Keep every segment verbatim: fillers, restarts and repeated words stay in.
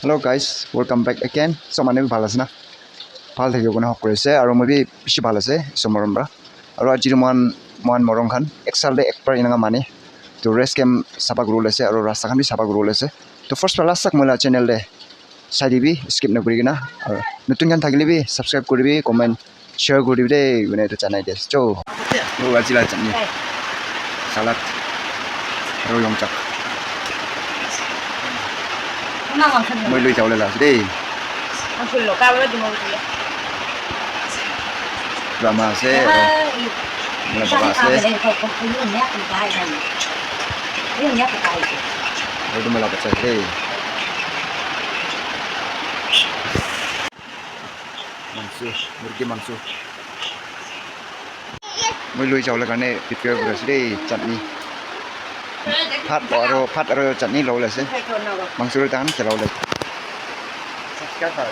Hello guys, welcome back again. Sob manu bi bhal ase na? Bhal thakibo koina hope kuri ase. Aru moi bi bishi bhal ase, Isor morom pra. Aru aji tu moikhan, moikhan morung khan ek saal te ek bar enaka mane. To rest camp sapha kuribole ase, aru rasta khan bi sapha kuribole ase. To first pra last tak moi la channel te sai dibi, skip na kuri kena. Aru notun khan thakile bi subscribe kuribi, comment share kuri dibi de, koina etu janai di ase. Cho. Aru aji la chutney. Salad. Aru yongchak. Moi lui jabole la ase de. Drama ase, aru moi la baba ase. Aru etu moi la bacha ase de. Mangso, murgi mangso. Moi lui jabole karne prepare kuri ase de, chutney. Bhat aru, bhat aru chutney lobole ase. Mangso tu tahan khelabole ase. Subscribe kha.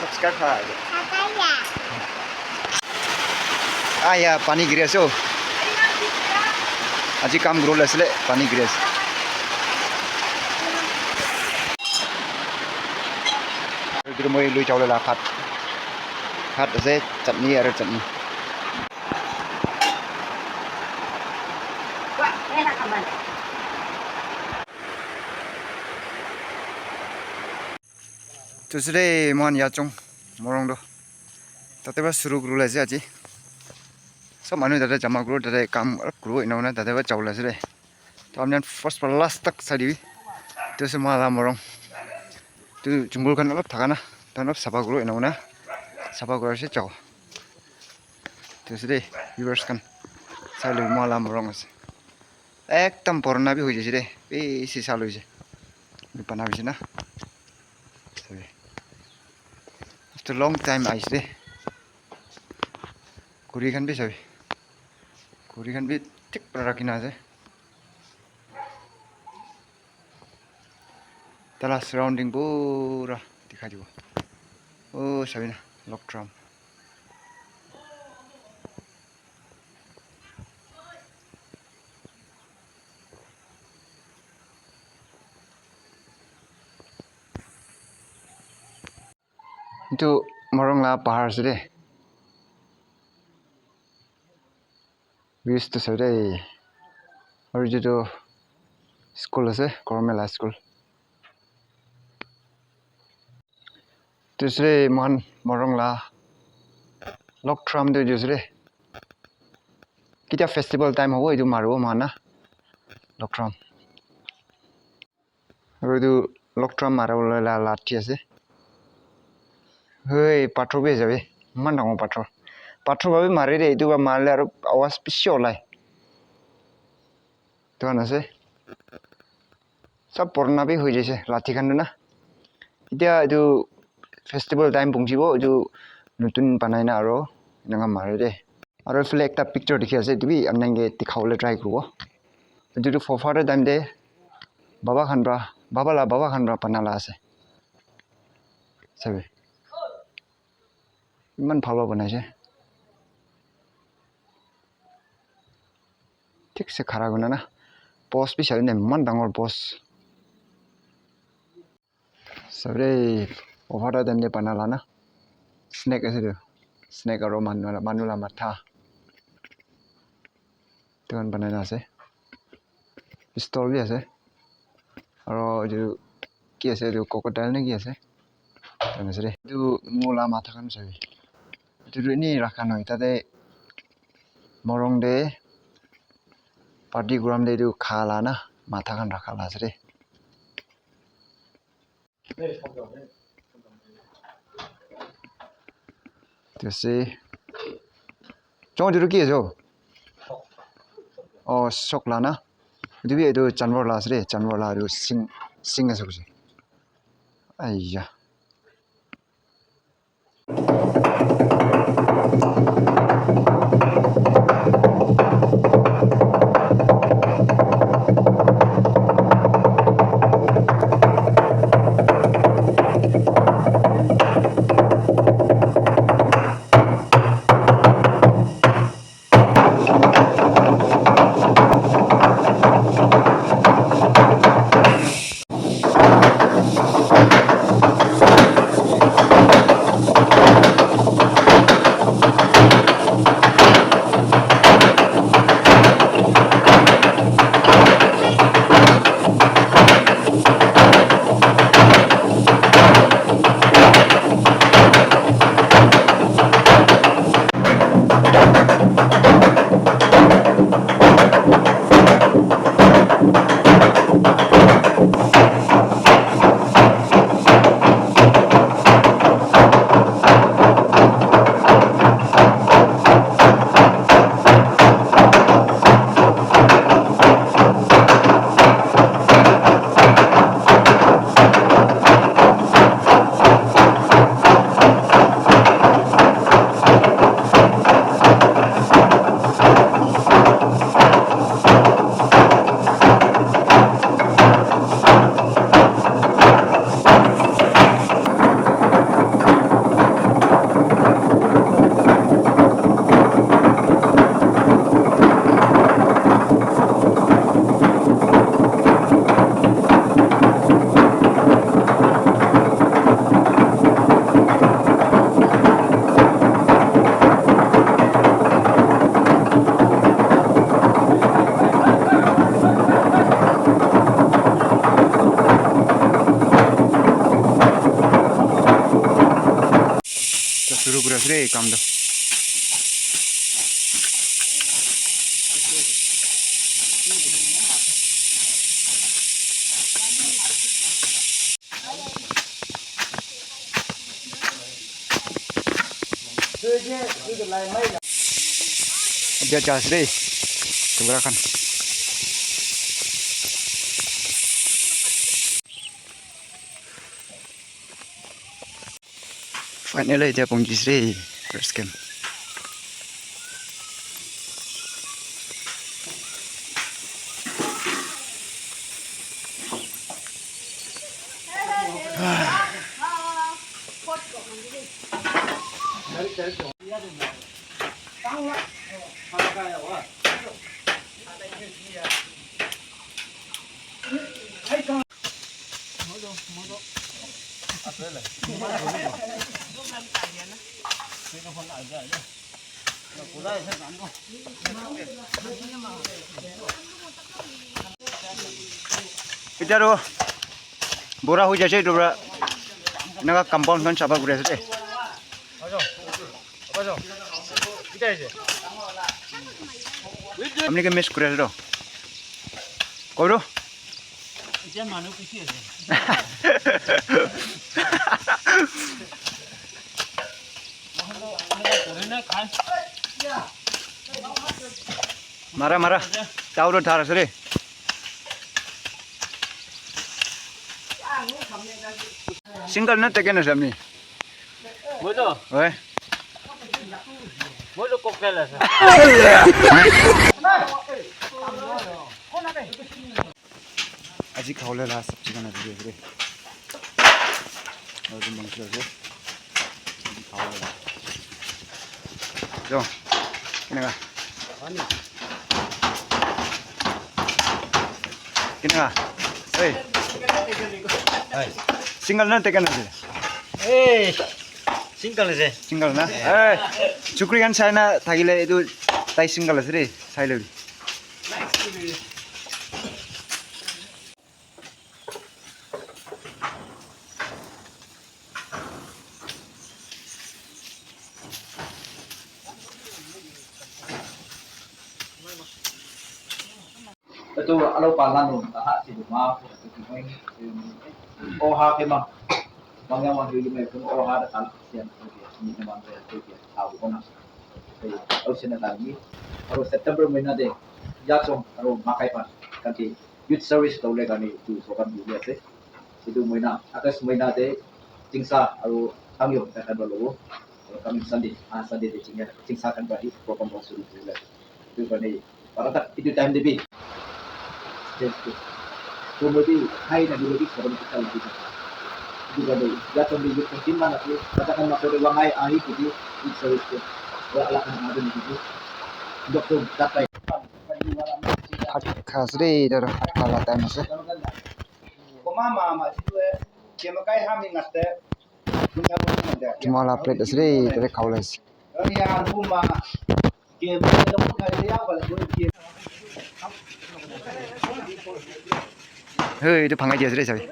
Subscribe kha. Ah, ya, pani giri ase, oh. Aji kam kuribole asile, pani giri ase. Etu moi lui jabole la bhat. Bhat ase, chutney aru chutney. Tusre moikhan yachong morung tu. Tate para shuru kuribole ase aji. Sob manu tate jama kuribo, tate kam olop kuribo, ena hoina tate para jabole ase de. To apni khan first para last tak sai dibi. Etu ase moi la morung. Etu jungle khan olop thaka na, tai khan olop sapha kuribo, ena hoina sapha kuri ase jabo. Etu ase de, viewers khan. Sai le moi la morung ase. Ekdam purana bi hoi jaise de. Bishi saal hoise. Etu bana hoise na. Sabi. After long time ahise de. Khuri khan bi sabi. Khuri khan bi thik para rakhi na ase. Taila surrounding pura dikhai dibo. Oh, sabi na, log drum. Etu morung la bahar ase de. Views tu sabi de. Aru etu tu school ase, government la school. Tusre moikhan morung la log drum tu etu ase de. Ketia festival time hobo, etu maribo moikhan na. Log drum. Aru etu log drum mara bole la lathi ase. Hoi, pathor bi ase bi. Eman dangor pathor. Pathor para bi mare de, etu para marile aru awaz bishi olai. Etu khan ase. Sob purana bi hoi jaise, lathi khan tu na. Etia etu festival time pungji bo, etu notun banai na aru enaka mare de. Aru ephale ekta picture dikhi ase, etu bi apni khan ke dikhabole try kuribo. Etu tu forefather time te baba khan para, baba la baba khan para bana la ase. Sabi. Eman bhal para banaise. Thik se khara kurina na. Post bi sabi na, eman dangor post. Sabi de, over time te bana la na. Snake ase etu. Snake aru manu la, manu la matha. Etu khan banai na ase. Pistol bi ase. Aru etu ki ase etu, crocodile na ki ase? Etu ase de. Etu moi la matha khan sabi. Etu tu eni rakha nahoi. Tate morung te party ground te etu kha la na matha khan rakha la ase de. Etu ase. Chong, etu tu ki ase ho? Oh, sok la na. Etu bi etu janwar la ase de, janwar la etu sing, sing ase koise. Aiya. Re kam do. Dia jas re. Tubra khan. Finally, dia pung jis re. First game. Etiya toh bura hoi jaise, etu para enaka compound khan sapha kuri ase de. Apni ke miss kuri ase toh. Koi toh. Mara, mara. Tau toh dhar ase de. Single na taken ase apni? Moi toh? Hoi. Moi toh cocktail ase. Aji khawole la sabji khan ase de. Aru mangso ase. Aji khawole la. Jo. Keneka? Keneka? Hey. Hey. Single na taken ase? Hey. Single ase. Single na? Hey. Chukri khan sai na thakile etu tai single ase de. Sai lobi. Etu alo pa lanu aha si ma ko tu ki hoi. O ha ke ma. Mangya ma hili me kun o ha da kal sian ko ke ni ma de ko ke ha ko na. Au sene ta ni. Aro September mahina de ya chong aro makai pa kan ti youth service to le kan ni tu so kan ni ase. Etu mahina, August mahina te Chingsa aru Tangyo ta khan para lobo. Aru coming Sunday, ah, Sunday te Chingsa, Chingsa khan para hi program khan shuru kuri bole. Etu karne, para tak etu time te bi. Yes, yes. To moi bi khai na bi bi sabon kita lagi. Etu karne, ya to bi bi tin man ase, kata khan ma sore wangai ahi kiti, it's so it's good. Aru alak khan ma bi kiti. Doctor, that time. Khat kha ase de, etu khat kha la time ase. Koma ma ma si tu e, ke ma kai ha mi ngak te. Kima la plate ase de, tate khawole ase. Hey, etu bhangai di ase de, sabi.